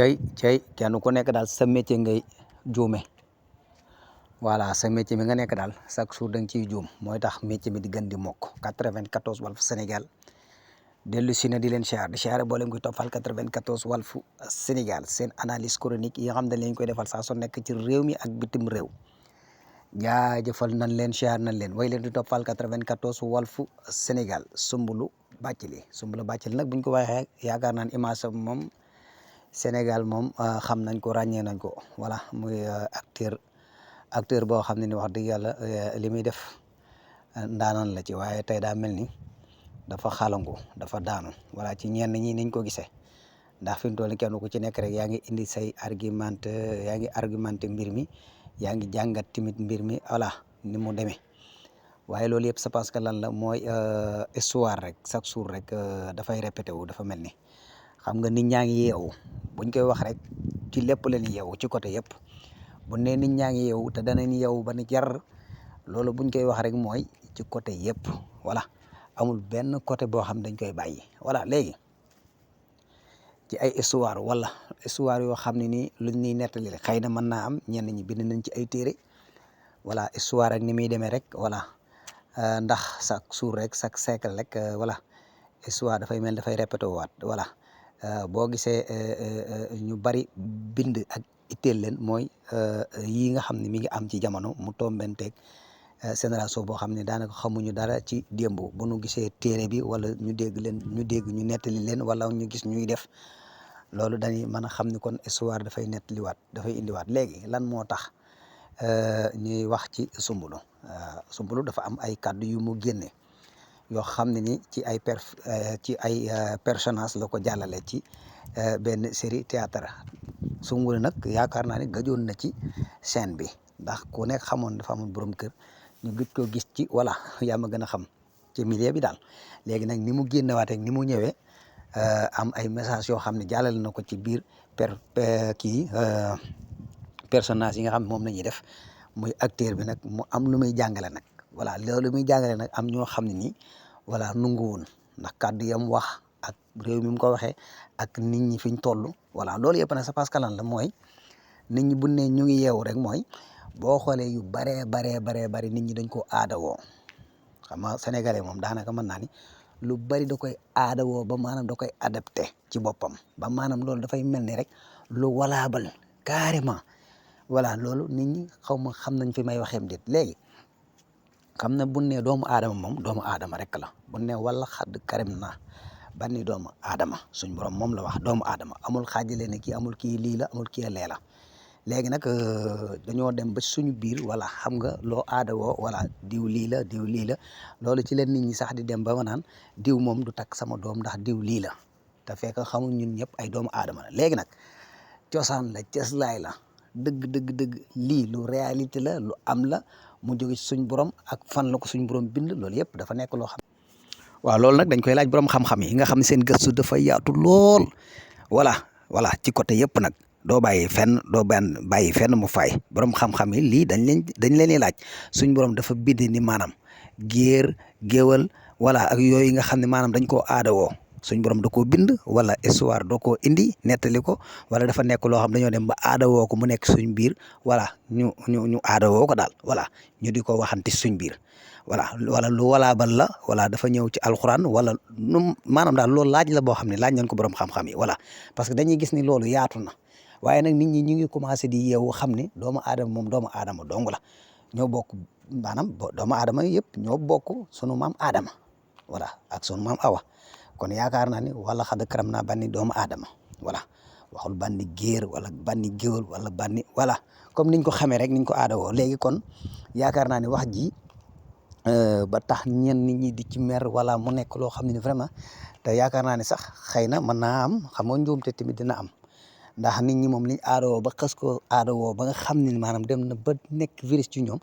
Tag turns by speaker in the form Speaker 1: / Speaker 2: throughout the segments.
Speaker 1: cey kenn ku nekk daal sa métier ngay juume voilà sa métier mi nga nekk daal chaque jour da nga ciy juum mooy tax métier mi di gën di mokk 94 Walf Sénégal dellu si na di leen siyaar di siyaare boolem koy toppal 94 Walf Sénégal seen analyse chronique yi nga xam ne dañ koy defal saa su nekk ci réew mi ak bitim réew jaajëfal nañ leen siyaar nañ leen way leen di toppal 94 Walf Sénégal Soumboulou Bathily nag buñ ko waxee yaakaar naan image moom Sénégal moom xam nañ ko ràññee nañ ko voilà muy acteur boo xam ne ni wax dëgg yàlla li muy def ndaanaan la ci waaye tey daa mel ni dafa xalangu dafa daanu voilà ci ñenn ñi niñ ko gisee ndax fi mu toll nii kenn ku ci nekk rek yaa ngi indi say argumenté mbir mi yaa ngi jàngat tamit mbir mi voilà ni mu demee waaye loolu yëpp c'est parce que lan la mooy histoire rek chaque jour rek dafay répété wu dafa mel ni xam nga nit ñaa ngi yeewu buñ koy wax rek ci lépp la ñuy yeewu ci côté yëpp bu ne nit ñaa ngi yeewu te danañ yeewu ba ni jar loolu buñ koy wax rek mooy ci côté yëpp voilà amul benn côté boo xam dañ koy bàyyi voilà léegi ci ay histoire wala histoire yoo xam ne nii luñ ñuy nettali rek xëy na mën naa am ñenn ñi bind nañ ci ay téere voilà histoire ak ni muy demee rek voilà ndax chaque jour rek chaque siècle rek voilà histoire dafay mel dafay répété waat voilà boo gisee ñu bari bind ak itteel leen mooy yii nga xam ne mi ngi am ci jamono mu tombenteeg génération boo xam ne daanaka xamuñu dara ci démb bu nu gisee téere bi wala ñu dégg ñu nettali leen wala ñu gis ñuy def loolu dañuy mën a xam ni kon histoire dafay nettaliwaat dafay indiwaat léegi lan moo tax ñuy wax ci Soumboulou dafa am ay kàddu yu mu génne yoo xam ne ni ci ay personnage la ko jàllale ci benn série théâtre Soumboulou nag yaakaar naa ne gëjoon na ci scène bi ndax ku nekk xamoon dafa amoon borom kër ñu gëj koo gis ci voilà yaa ma gën a xam ci milieu bi daal léegi nag ni mu génnewaatee ni mu ñëwee am ay message yoo xam ne jàllale na ko ci biir personnage yi nga xam ne moom la ñuy def muy acteur bi nag mu am lu muy jàngale nag voilà loolu muy jàngale nag am ñoo xam ne nii voilà nunguwun ndax kàddu yam wax ak réew mi mu ko waxee ak nit ñi fi ñu toll voilà loolu yëpp nag c'est parce que lan la mooy nit ñi bu ne ñu ngi yeewu rek mooy boo xoolee yu bari nit ñi dañ ko aadawoo xam nga sénégalais moom daanaka mën naa ni lu bari da koy aadawoo ba maanaam da koy adapté ci boppam ba maanaam loolu dafay mel ni rek lu walaabal carrément voilà loolu nit ñi xaw ma xam nañ fi may waxeem déet léegi xam na bu ne doomu aadama moom doomu aadama rek la bu ne wala xadd karim na ba ni doomu aadama suñ borom moom la wax doomu aadama amul xaajale ne kii amul kii lii la amul kii lee la léegi nag dañoo dem ba suñu biir wala xam nga loo aadawoo wala diw lii la loolu ci leen nit ñi sax di dem ba ma naan diw moom du takk sama doom ndax diw lii la te fekk xamul ñun ñëpp ay doomu aadama la léegi nag cosaan la cëslaay la dëgg lii lu réalité la lu am la mu jóge ci suñ borom ak fan la ko suñ borom bind loolu yëpp dafa nekk loo xam waaw loolu nag dañ koy laaj borom xam-xam yi nga xam ne seen gëstu dafa yaatu lool voilà ci côté yëpp nag doo bàyyi fenn mu fay borom xam-xam yi lii dañ leen laaj suñ borom dafa bind ni maanaam géwal voilà ak yooyu nga xam ne maanaam dañ koo aadawoo suñ borom da koo bind wala histoire da koo indi nettali ko wala dafa nekk loo xam dañoo dem ba aadawoo ko mu nekk suñ biir voilà ñu aadawoo ko daal voilà ñu di ko waxanti suñ biir voilà wala lu walaabal la wala dafa ñëw ci alxuraan wala nu maanaam daal loolu laaj la boo xam ne laaj nañ ko borom xam-xam yi voilà parce que dañuy gis ni loolu yaatu na waaye nag nit ñi ñu ngi commencé di yeewu xam ni doomu aadama moom doomu aadama dong la ñoo bokk maanaam doomu aadama yëpp ñoo bokk sunu maam aadama voilà ak sunu maam awa kon yaakaar naa ni wala xad karam naa banni doomu aadama voilà waxul banni géer wala banni géwal wala banni voilà comme niñ ko xamee rek niñ ko aadawoo léegi kon yaakaar naa ni wax ji ba tax ñenn nit ñi di ci mer wala mu nekk loo xam ne vraiment te yaakaar naa ni sax xëy na mën naa am xam nga njuumte tamit dina am ndax nit ñi moom liñ aadawoo ba xës ko aadawoo ba nga xam ne maanaam dem na ba nekk virus ci ñoom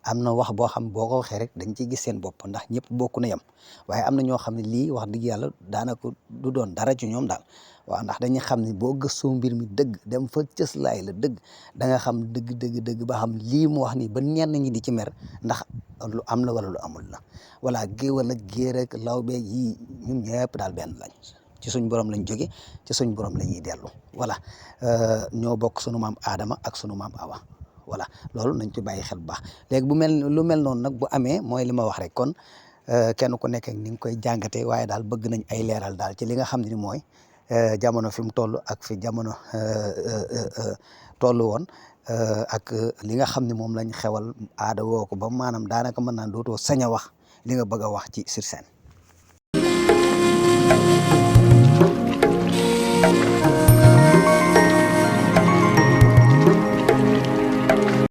Speaker 1: am na wax boo xam boo ko waxee rek dañ ciy gis seen bopp ndax ñëpp bokk na yem waaye am na ñoo xam ne lii wax dëgg yàlla daanaka du doon dara ci ñoom daal waaw ndax dañuy xam ne boo gëstoo mbir mi dëgg dem fa cëslaay la dëgg da nga xam dëgg ba xam lii mu wax nii ba ñenn ñi di ci mer ndax lu am la wala lu amul la voilà géwal ak géer ak lawbe yi ñun ñëpp daal benn lañ ci suñ borom lañ jóge ci suñ borom la ñuy dellu voilà ñoo bokk sunu maam Adama ak sunu maam Awa voilà loolu nañ ci bàyyi xel bu baax léegi lu mel noonu nag bu amee mooy li ma wax rek kon kenn ku nekk ni nga koy jàngatee waaye daal bëgg nañ ay leeral daal ci li nga xam ne ni mooy jamono fi mu toll ak fi jamono toll woon ak li nga xam ne moom lañ xewal aada woo ko ba maanaam daanaka mën naan dootoo sañ a wax li nga bëgg a wax ci sur scène